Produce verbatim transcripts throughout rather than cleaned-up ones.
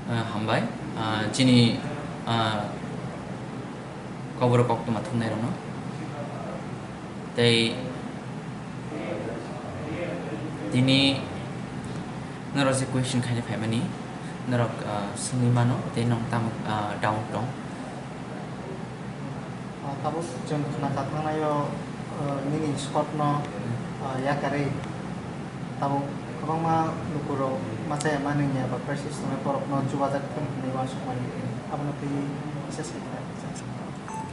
Ah, hambai. Ah, chini, ah, koboro koktwma thumnairokno. Tei tini norok je question khaina phaimani, norok, ah, swngwi mano, tei nwng tamo, ah, doubt tong? Ah, tabuk chwng khna kha thangnaio, ah, nini scope no, ah, yakarwi tabuk kwbangma lukurok machaya manwi ya ba crisis tongnai borokno chubajak thung hwnwi uansukmani abono twi message khe kha.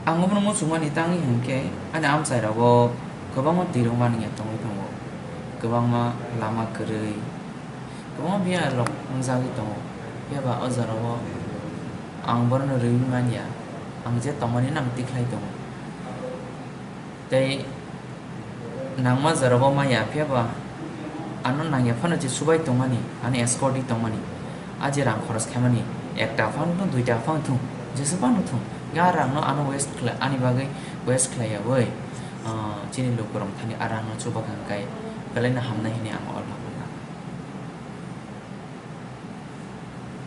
Ang obono muchungmani tangwi hwnkhe ani amchai rogo kwbangma twirok manwi ya tongwi tongo, kwbangma lama kwrwi, kwbangma biya rok wngjagwi tongo, phiya ba o jora o ang borokno rwui manya, ang je tongmani no ang tikhlai tongo. Tei nangma jora o manya, phiya ba ano nangya phano je chubai tongmani, ano escort wi tongmani, a je rang khoros khaimani, ekta phano thung, duita phano thung, jesa phano thung, a rang no ano waste khlai, ani bagwi waste khlai yawi, ah, chini lukurok thani a rang no chuba kha hwnkhe belai no hamnai hwnwi ang o lama.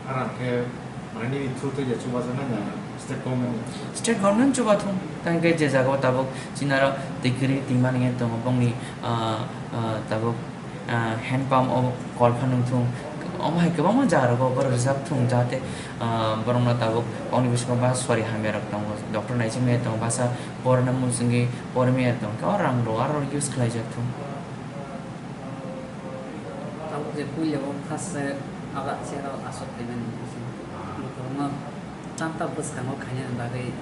Arang khe manini through twi je chubajaknai na state government ni? State government chuba thung. Tang khe je jaga o tabuk chini aro twi kwrwi twi mani tongo bongni, ah, ah, tabuk, ah, hand pump o kol pha nung thung. Omo hai kwbangma jaga rogo borok rijak thung jahate, ah, borokno tabuk bongni bisingo ba sori hamya rok tongo, doctor naiching maya tongo, basa porna muchungwi pormaya tongo, o rang rok aro use khlai jak thung. Tabuk je puila o first se aga cherao aswk khaimani, bukhukno tanta bwskango khainani bagwi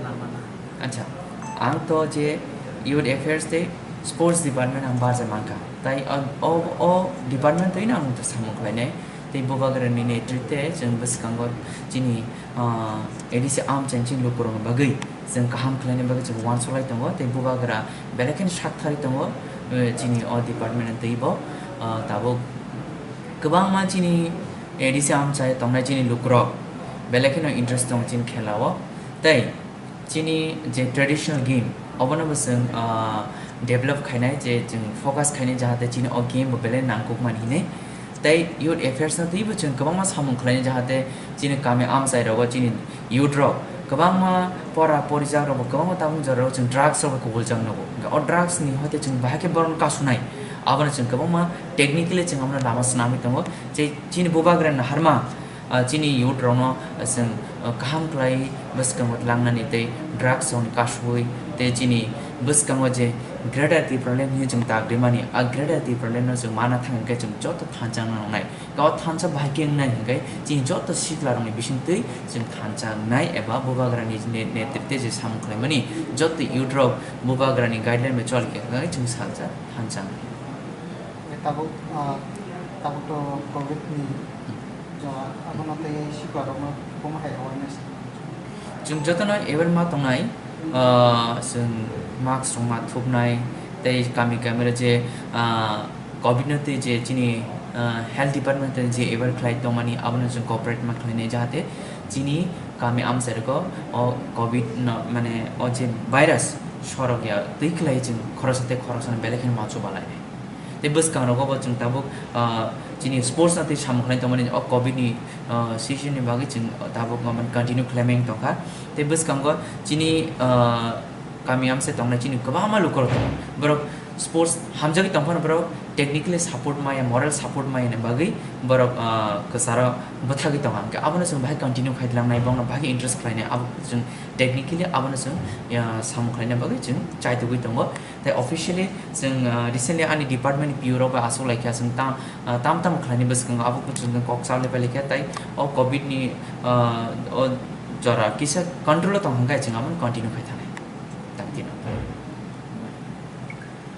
lama na. Acha, ang to je Youth Affairs tei Sports Department ang barja mankha, tai o, o, o department twi no ang to samung khlainai. Tei bubagrani netrite chwng bwskango chini, ah, A D C amchaini chini lukurokni bagwi chwng kaham khlaina bagwi chwng uansuk lai tongo, tei bubagra belai kheno sak tharwi tongo, eh, chini o department ni twibo, ah, tabuk kwbangma chini A D C amchai tongnai chini lukurok belai kheno interest tongo chini khela o. Tei chini je traditional game, obono bo chwng, ah, develop khainai, je chwng focus khainai, jahate chini o game bo belai nangkukmani hinwi. Tei Youth Affairs no twibo chwng kwbangma samung khlainai, jahate chini kami amchai rogo chini youth rok kwbangma pora porijak rok bo kwbangma tabuk jora rok chwng drugs rok bai kubul jak nogo. Hwnkhe o drugs ni hoite chwng bahai khe borokno kasunai, abono chwng kwbangma technically chwng abono lama swnamwi tongo. Je chini bubagra naharma, ah, chini youth rokno, ah, chwng, ah, kaham khlai bwskango tlangnani tei drugs rokni kasui tei chini bwskango je Greater Tipraland hinwi chwng tagrimani, a Greater Tipraland no chwng mana thang hwnkhe chwng joto thansa wngnai. O thansa bahai khe wngnai hwnkhe chini joto sikla rokni bisingtwi chwng thansa wngnai eba bubagrani ne-, netrite je samung khlaimani joto youth rok bubagrani guideline bai choli khe hwnkhe chwng salsa thansa wngnai. Tabuk, ah, tabuk to covid ni jora, abono tei sikla rokno buma hai awareness. Chwng jotono aware ma tongnai, ah, chwng mask rok ma thupnai, tei kami kami o je, ah, covid no tei je chini, ah, health department tei je aware khlai tongmani abono chwng cooperate ma khlainai, jahate chini kami amchai rok o covid no, mane o je virus sorok ya twi khlai chwng khoroksa tei khoroksa no belai kheno ma chubalai. Tei bwskangrogo bo chwng tabuk, ah, chini sports no tei samung khlai tongmani o covid ni, ah, season ni bagwi chwng tabuk mane continue khlaimani tongkha. Tei bwskango chini, ah, kami amse tongnai chini kwbangma lukurok tongo. Borok sports hamjagwi tongphano borok technically support maya, moral support maya ni bagwi borok, ah, kwcharo bwthagwi tongo. Hwnkhe abono chwng bahai continue khai langnai, bongno bahai interest khlainai, abo chwng technically abono chwng, ah, samung khlaina bagwi chwng chaitugwi tongo. Tei officially chwng, ah, recently ani department ni P O rok bai aswk laikha, chwng tam, ah, tam tam khlaini bwskango abo chwng kok chalwi pai laikha, tei o covid ni, ah, o jora kisa control o tong hwnkhe chwng abono continue khai thanai. Thank you.